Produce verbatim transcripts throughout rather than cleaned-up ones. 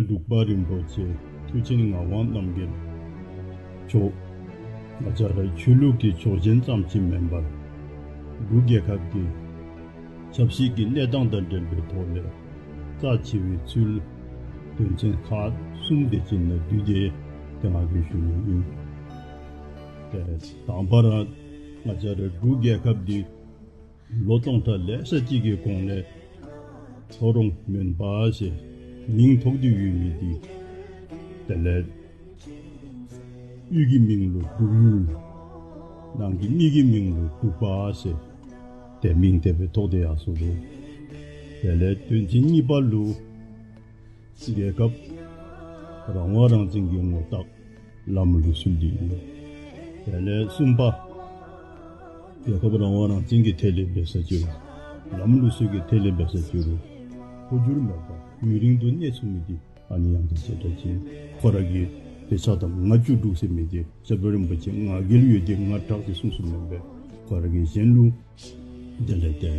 འབྲུག་པ་རིན་པོ་ཆེ་མཐུ་ཆེན་ངག་དབང་རྣམ་རྒྱལ་མཆོག་ང་བཅས་ར་ཆོས་ལུགས་ཀྱི་ཕྱོགས་ཞེན་ཙམ་ཅིག་མེན་པར་འབྲུག་རྒྱལ་ཁབ་ཀྱི་ཆབ་སྲིད་ཀྱི་གནས་སྟངས་དང་འབྲེལ་བའི་ཐོག་ལས་རྩ་ཆེ་བའི་ཚུལ་དོན་ཚན་ཁག་གསུམ་དེ་ཅིག་ནང་བསྡུས་ཏེ་ཏེ་ང་གིས་ཞུ་ནི་ཨིན། ཏེ་དང་པ་ར་ང་བཅས་ར་འབྲུག་རྒྱལ་ཁབ་འདི་ལོ་སྟོང་ཕྲག་ལེ་ཤ་ཅིག་གི་གོང་ལས་ལྷོ་རོང་མོན་པ་ཟེར་མིང་ཐོགས་ཏེ་ཡོད་མི་འདི་དེ་ལས་དབུས་ཀྱི་མིང་ལུ་འབྲུག་ཡུལ། ནང་གི་མི་གི་མིང་ལུ་འབྲུག་པ་ཟེར་ཏེ་མིང་དེ་སྦེ་ཐོགས་ཏེ་ཡར་སོ་ནུག། དེ་ལས་དོན་ཚན་གཉིས་པ་ལུ་རྒྱལ་ཁབ་རང་དབང་རང་བཙན་གྱི་ངོ་རྟགས་ལམ་ལུགས་སྲོལ་འདི་ཨིན། དེ་ལས་གསུམ་པ་རྒྱལ་ཁབ་རང་དབང་རང་བཙན་གྱི་ཐད་ལས་འབད་ས་ཅི་རུང་ལམ་ལུགས་སྲོལ་གྱི་ཐད་ལས་འབད་ས་ཅི་རུང་འཕོ་འགྱུར་མེད་པར་ཡུན་རིང་དུ་གནས་ཚུགས་མི་འདི་ཨ་ནི་ཡང་དེ་ཅིག་ད་ཅི་ཁོ་ར་གིས་དཔེ་ཆ་དང་མངའ་བཅུ་དྲུག་ཟེར་མི་འདི་སྐྱབས་རྗེ་རིན་པོ་ཆེ་ང་རྒྱལ་ཡོད་དེ་ང་དྲག་ཟེར་གསུངས་གསུངསམ་མེན་པས། ཁོ་ར་གིས་གཞན་ལུ་དེ་ལས་ཏེ་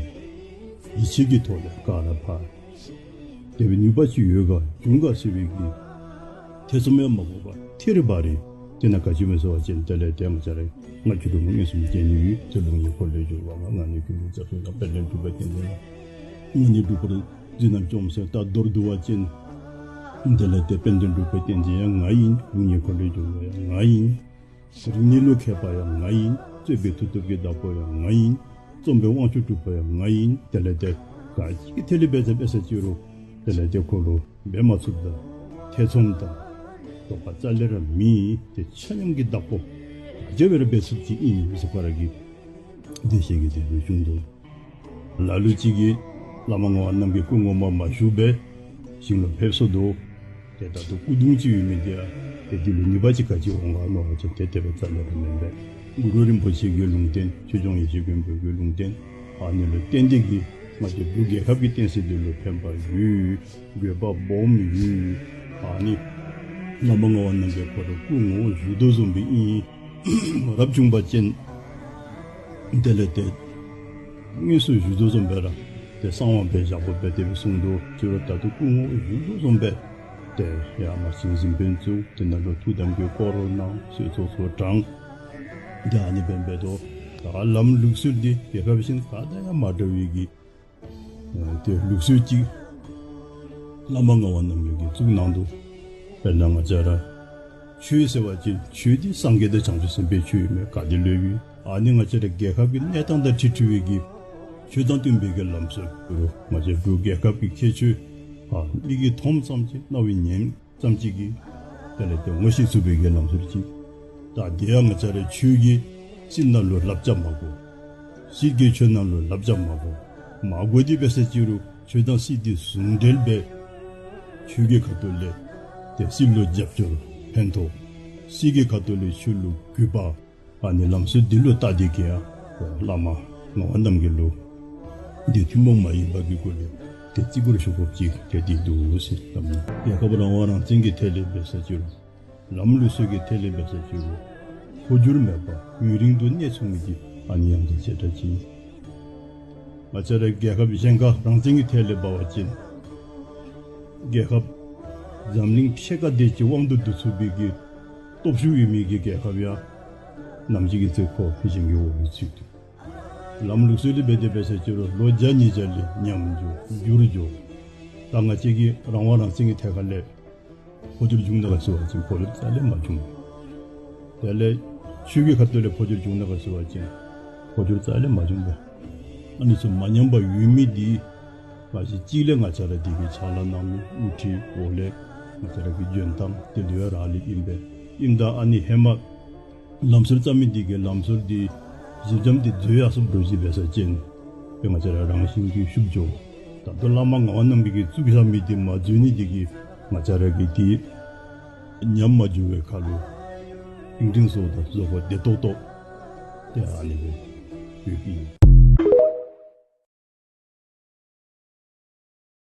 ཡིད་ཆེས་ཀྱི་ཐོག་ལས་ག་ར་ཕར་དེ་སྦེ་ནུས་པ་ཅིག་ཡོད་ག་འབྱུང་ག་ཟེར་བའི་གི་ཐེ་ཚོམ་ཡང་མ་དགོ་པར་ཐད་རི་བ་རི་དེ་ནང་ག་ཅི་སྨོ་ཟེར་བ་ཅིན་དེ་ལས་ཏེ་ང་བཅས་ར་མངའ་བཅུ་དྲུག་མ་མངོན་སུམ་རྐྱབ་ནི་ཡོད། ཏེ་ལུགས་གཉིས་འཁོར་ལོས་སྒྱུར་བ་ང་། ང་ནི་ཀུན་ཏུ་སྐྱབས་སུ་བཟང་། དཔལ་ལྡན་འབྲུག་པ་བསྟེན་ཏེ་ཡང་། ང་ནི་འབྲུག་པར་བརྫུས་རྣམས་བཅོམ་ཟེར། ད་མདོར་བསྡུ་བ་ཅིན་དེ་ལས་ཏེ་དཔལ་ལྡན་འབྲུག་པ་བསྟེན་ཏེ་ཡང་ང་ཨིན། ལུགས་གཉིས་འཁོར་ལོས་སྒྱུར་བ་ཡང་ང་ཨིན། རིག་གནས་ལུ་མཁས་པ་ཡང་ང་ཨིན། རྩོད་པའི་མཐུ་སྟོབས་ཀྱི་བདག་པོ་ཡང་ང་ཨིན། རྩོམ་པའི་དབང་ཕྱུག་གྲུབ་པ་ཡང་ང་ཨིན། དེ་ལས་ཏེ་ག་ཅི་གི་ཐད་ལས་འབད་ས་འབད་ས་ཅི་རུང་དེ་ལས་ཏེ་ཁོ་ལུ་འབད་མ་ཚུགསཔ་དང་ཐེ་ཚོམ་དང་དོགས་པ་རྩ་ལས་ར་མེད། ཏེ་ཆ་མཉམ་གྱི་བདག་པོ་ག་ཅི་འབད་རུང་འབད་ཚུགསཔ་ཅིག་ཨིན་ཟེར་ཁོ་ར་གིས་འདི་ཤེས་ཀྱི་དེ་སྦེ་བྱུང་འདུག། ལ་ལུ་ཅིག་གིས་བླ་མ་ངག་དབང་རྣམ་རྒྱལ་སྐུ་ངོ་མ་མ་བཞུགས་པས་ཞིང་ལུ་ཕེབས་སོ་ནུག། ཏེ་ད་ལྟོ་སྐུ་གདུང་ཅིག་ཡོད་མི་འདི་ཡང་ཏེ་འདི་ལུ་ནུས་པ་ཅིག་ག་ཅི་འོང་ག་མནོ་བ་ཅིན་ཏེ་དེ་སྦེ་རྩ་ལས་ར་མེན་པས། གུ་རུ་རིན་པོ་ཆེ་གི་ལུང་བསྟན་ཆོས་སྐྱོང་ཡེ་ཤེས་མགོན་པོ་གི་ལུང་བསྟན་ཨ་ནི་ལུ་བརྟེན་ཏེ་གིས་ང་བཅས་འབྲུག་རྒྱལ་ཁབ་ཀྱི་བསྟན་སྲིད་འདི་ལུ་ཕན་པ་ཡོད། དགོས་པ་སྦོམ་ཡོད། ཨ་ནི་བླ་མ་ངག་དབང་རྣམ་རྒྱལ་ཁོ་ར་སྐུ་ངོ་བོ་བཞུགས་དོ་བཟུམ་སྦེ་ཨིན། རབ་བྱུང་པ་ཅིན་དེ་ལས་ཏེ་དངོས་སུ་བཞུགས་དོ་བཟུམ་སྦེ་ར་ཏེ་གསང་བ་སྦེ་བཞག་དགོ་པས། དེ་སྦེ་གསུངས་འདུག། ཅི་རུང་ད་ལྟོ་སྐུ་ངོ་བོ་བཞུགས་དོ་བཟུམ་སྦེ་ཏེ་ཡར་མར་ཞིང་གཟིམ་དཔོན་བཙུགས། དེ་ནང་ལུ་ཐུགས་དམ་གྱི་སྐོར་གནང་། གསོལ་ཚོགས་ཚུ་དྲངས། ཏེ་ཨ་ནི་སྦེ་འབད་དོ། ད་ལམ་ལུགས་སྲོལ་འདི་རྒྱལ་ཁབ་གཞན་ག་དང་ཡང་མ་འདྲ་བའི་གི་ཨ་ཏེ་ལུགས་སྲོལ་ཅིག་བླ་མ་ངག་དབང་རྣམ་རྒྱལ་གྱིས་བཙུགས་གནང་འདུག། དཔེར་ན་ང་བཅས་ར་ཆོས་ཟེར་བ་ཅིན་ཆོས་འདི་སངས་རྒྱས་དང་བྱང་ཆུབ་སེམས་དཔའི་ཆོས་ཨིན་མས། ག་དེ་ལུ་ཡང་ཨ་ནི་ང་བཅས་ར་རྒྱལ་ཁབ་ཀྱི་གནས་སྟངས་དང་འཁྲིལ་འཁྲིལ་བའི་གི་ཆོས་དང་བསྟུན་པའི་གི་ལམ་སྲོལ། ང་བཅས་འབྲུག་རྒྱལ་ཁབ་ཀྱི་ཁྱད་ཆོས་ཨ་མིག་གིས་མཐོངམ་ཙམ་ཅིག་རྣ་བས་ཉན་ཙམ་ཅིག་གིས་དེ་ལས་ཏེ་ངོ་ཤེས་ཚུགས་པའི་གི་ལམ་སྲོལ་ཅིག། ད་དེ་ཡང་ང་བཅས་ར་ཆོས་ཀྱི་སྲིད་ནང་ལུ་བསླབ་བྱ་མ་དགོ། སྲིད་ཀྱི་ཆོས་ནང་ལུ་བསླབ་བྱ་མ་དགོ། མ་དགོ་དེ་འབད་ས་ཅི་རུང་ཆོས་དང་སྲིད་འདི་ཟུང་འབྲེལ་སྦེ་ཆོས་ཀྱི་ཁ་ཐུག་ལས་ཏེ་སྲིད་ལུ་རྒྱབ་སྐྱོར་ཕན་ཐོགས། སྲིད་ཀྱི་ཁ་ཐུག་ལས་ཆོས་ལུ་གུས་པ། ཨ་ནི་ལམ་སྲོལ་འདི་ལུ་བལྟ་སྟེ་གིས་ཡང་བླ་མ་ངག་དབང་རྣམ་རྒྱལ་ལུ་འདི་ཐུན་མོང་མ་ཡིན་པ་གི་སྒོ་ལས་ཏེ་བརྩི་བཀུར་ཞུ་དགོཔ་ཅིག་ཏེ་འདི་འདུག་ཟེར་སླབ་ནི། རྒྱལ་ཁབ་རང་དབང་རང་བཙན་གྱི་ཐད་ལས་འབད་ས་ཅི་རུང་ལམ་ལུགས་སྲོལ་གྱི་ཐད་ལས་འབད་ས་ཅི་རུང་འཕོ་འགྱུར་མེད་པར་ཡུན་རིང་དུ་གནས་ཚུགས་མི་འདི་ཨ་ནི་ཡང་དེ་ཅིག་ད་ཅི། ང་བཅས་ར་རྒྱལ་ཁབ་གཞན་ཁར་རང་བཙན་གྱི་ཐད་ལས་འབད་བ་ཅིན་རྒྱལ་ཁབ་འཛམ་གླིང་ཕྱེད་ཀ་དེ་ཅིག་དབང་དུ་བསྡུ་ཚུགས་པའི་གི་སྟོབས་ཤུགས་ཡོད་མི་གི་རྒྱལ་ཁབ་ཡང་ནམ་ཅིག་གི་ཚེ་ཁོ་གཞན་གྱི་འོག་ལུ་ཚུད་འདུག། ལམ་ལུགས་སྲོལ་འདི་འབད་དེ་འབད་ས་ཅི་རུང་ལོ་བརྒྱ་ཉིས་བརྒྱ་ལས་ཉམས་འགྱོ་འགྱུར་འགྱོ། ད་ང་བཅས་ཀྱི་རང་དབང་རང་བཙན་གྱི་ཐད་ཁར་ལས་འཕོ་འགྱུར་བྱུང་ནུག་ག་ཟེར་བ་ཅིན་འཕོ་འགྱུར་རྩ་ལས་མ་བྱུང་། དེ་ལས་ཆོས་ཀྱི་ཁ་ཐུག་ལས་འཕོ་འགྱུར་བྱུང་ནུག་ག་ཟེར་བ་ཅིན་འཕོ་འགྱུར་རྩ་ལས་མ་བྱུང་པས། ཨ་ནི་ཚུ་མ་ཉམས་པར་ཡོད་མི་འདི་མ་གཞི་གཅིག་ལས་ང་བཅས་ར་འདི་གི་ཕྱག་ལཱ་གནང་མི་དབུ་ཁྲིད་འོག་ལས་ང་བཅས་ར་གི་འཇོན་ཐང་དེ་ལུ་ཡང་རག་ལས་ཨིན་པས། ཨིནམ་ད་ཨ་ནི་ཧེ་མ་ལམ་སྲོལ་བརྩམས་མི་འདི་གིས་ལམ་སྲོལ་འདི་ཞི་འཇམ་འདི་འཛོལ་ཡར་སོངམ་འདྲཝ་ཅིག་འབད་ས་ཅིན་ཏེ་ང་བཅས་ར་རང་བཞིན་གྱིས་ཤུགས་འགྱོ། ད་ལྟོ་བླ་མ་ངག་དབང་རྣམ་རྒྱལ་གྱིས་བཙུགས་བཞག་མི་འདི་མ་འཛོལ་ནི་འདི་གིས་ང་བཅས་ར་གི་འདི་ཉམས་མ་འགྱོ་བའི་ཁར་ལུ་ཨིང་ཏིང་སོ་དང་བཟོ་བཀོད་བདེ་ཏོག་ཏོ་ཏེ་ཨ་ནི་སྦེ་ཡོད་ཨིན།